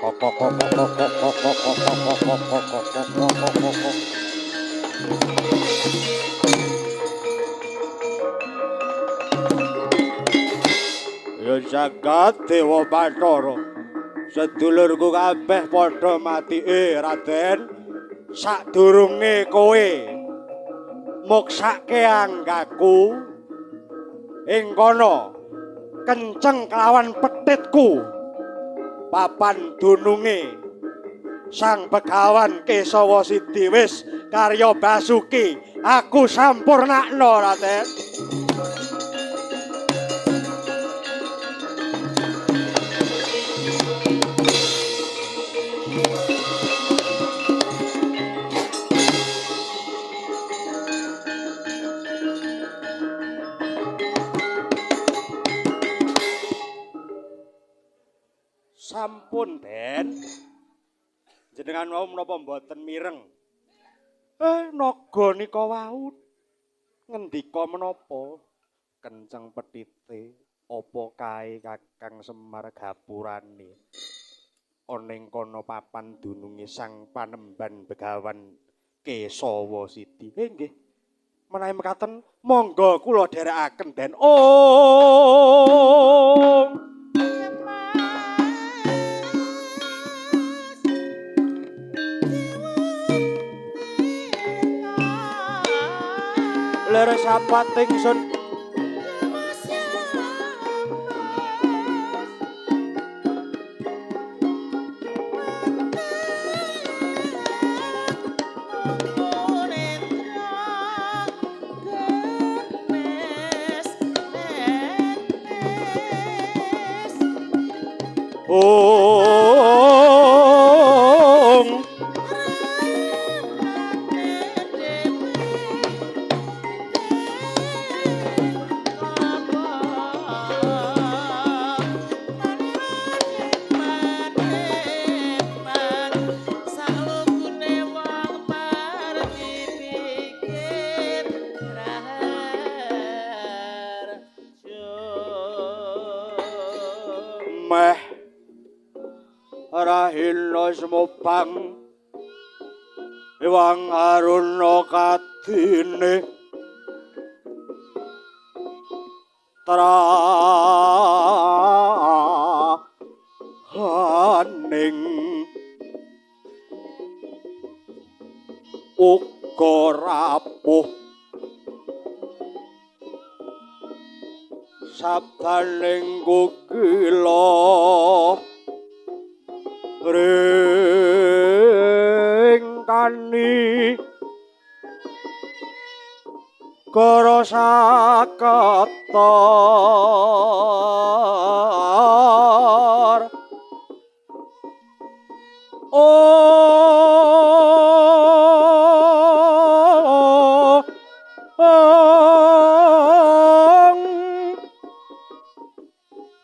Ya jagat Dewa Bathara, sedulurku kabeh padha mati. Raden, sadurunge kowe moksake anggaku ing kono kenceng kelawan petitku papan dununge Sang Begawan Kesawa Sidi wis karya Basuki aku sampurnakno, Raden. Sampun, Den. Jenengan wau menapa mboten mireng? Naga nika wau ngendika menapa? Kenceng petite apa kae Kakang Semar gapurane? Ana ing kono papan dununge Sang Panembahan Begawan Kesawa Sidi. Nggih. Menawi mekaten monggo kula dherekaken, Den. Om. Leres sapat ingsun meh rahina semobang Ewang Aruna kadine trahaning uga rapuh sabdaning kukila ringkani kara sakatar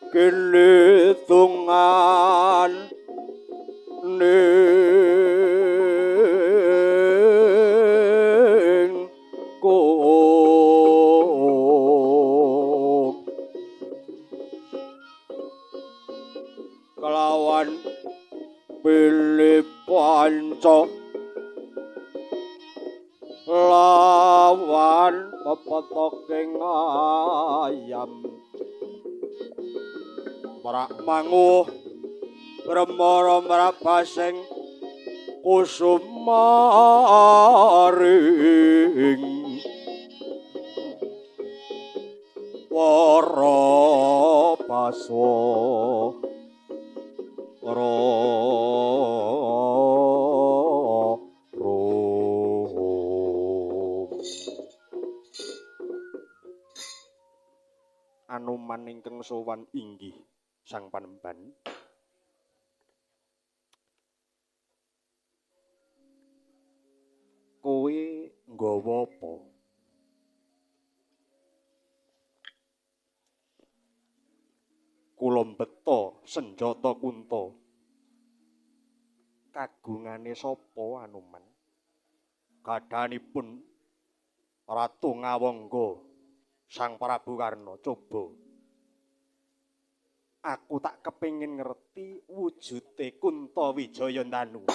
kilitungan ning kung kelawan pilih panca lawan pepetoking ayam merak manguh bremara mrabasing kusumaring para baswa Anoman ingkang sowan inggih Sang Panembahan. Kowe nggawa apa? Kula mbeta senjata kunta. Kagungane sapa Anoman? Gadhanipun Ratu Ngawangga Sang Prabu Karna. Coba Aku tak kepengin ngerti wujude Kunta Wijayandanu.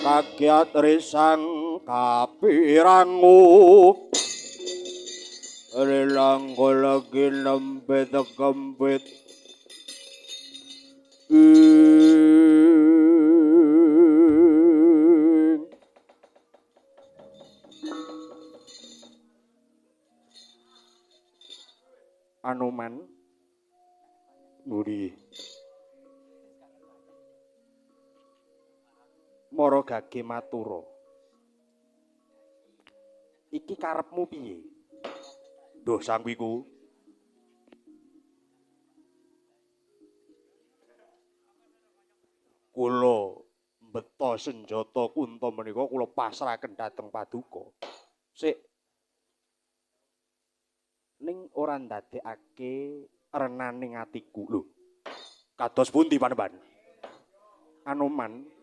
Kagiat risang kapirangu rilang lagi nembe tekempit Anoman nuri Mara gage matura. Iki karepmu piye? Duh sangwiku. Kula mbeta senjata Kunta menika kula pasrahaken dhateng paduka. Sik. Ning ora ndadekake renaning atiku lho. Kados pundi panemban? Anoman,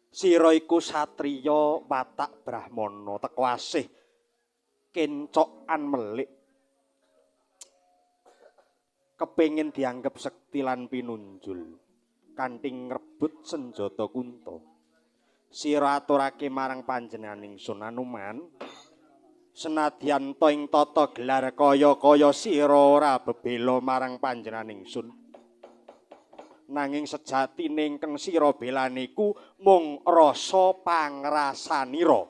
sira iku satriya watak brahmana teko asih kencokan melik. Kepengin dianggep sekti lan pinunjul kanthi ngrebut senjata Kunta. Sira aturake marang panjenengan ingsun Anoman, senadyan ta ing tata gelar kaya-kaya sira ora bebela marang panjenengan ingsun. Nanging sejatine ingkang sira belani iku mung rasa pangrasanira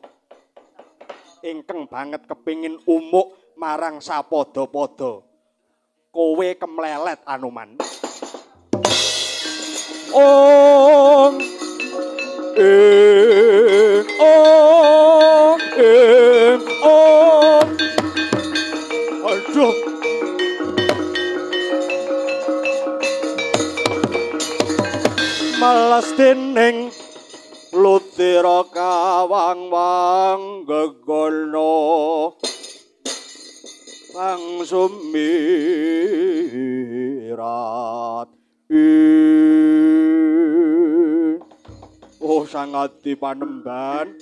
ingkang banget kepingin umuk marang sapada-pada. Kowe kemlelet Anoman. Ong ing ong ing ong. Aduh. Malas dening ludira kawang-wang gegono kang sumirat. Oh Sang Adi Panemban,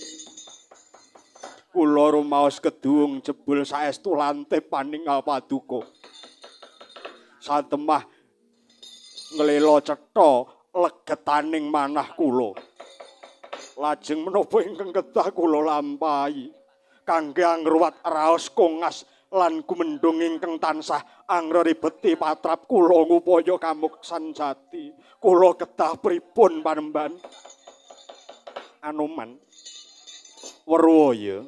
kula rumaos keduwung jebul saestu lantip paningal paduka. Satemah nglelo cetha legetaning manah kula. Lajeng menapa ingkang kedah kula lampahi kangge angruwat raos kongas lan gumendhung ingkang tansah angreribeti patrap kula ngupaya kamuksan jati. Kula kedah pripun Panemban? Anoman, weruh ya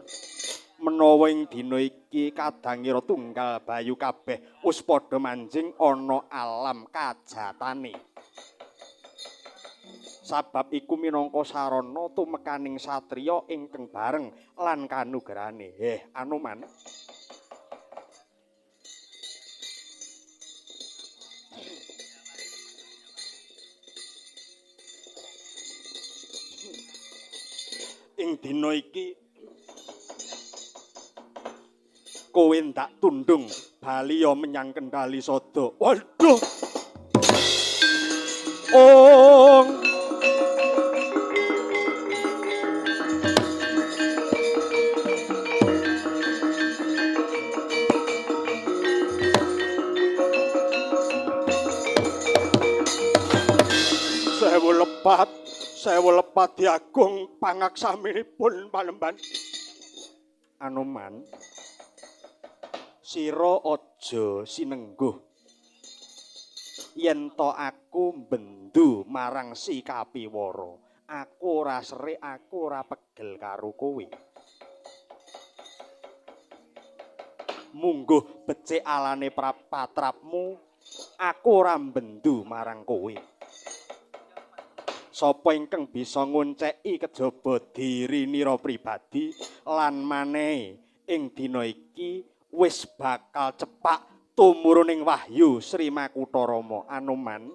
menawa ing dina iki kadangira tunggal bayu kabeh wis padha manjing ana alam kajatane. Sabab iku minangka sarana tumekaning satriya ingkang bareng lan kanugrahane. Heh Anoman, ing dina iki kowe ndak tundung baliya menyang Kendali Sada. Waduh. Ong sewu lepat, sewu lepat diagung pangaksaminipun Panemban. Anoman, sira aja sinengguh yen to aku mbendu marang si Kapiwara. Aku ora serik, aku ora pegel karo kowe. Mungguh becik alane patrapmu, aku ora mbendu marang kowe. Sapa ingkang bisa ngonceki kejaba dirinira pribadi lan manehe ing dina iki wis bakal cepak tumuruning wahyu Sri Makutha Rama. Anoman,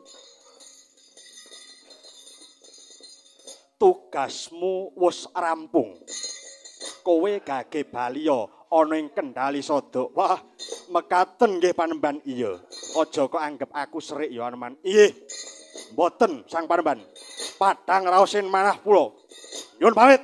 tugasmu wis rampung. Kowe gage baliya ana ing Kendali Sada. Wah, mekaten nggih Panembahan. Iya. Aja kok anggep aku serik ya Anoman. Inggih. Mboten Sang Panembahan. Padhang raosin manah kula. Nyuwun pamit.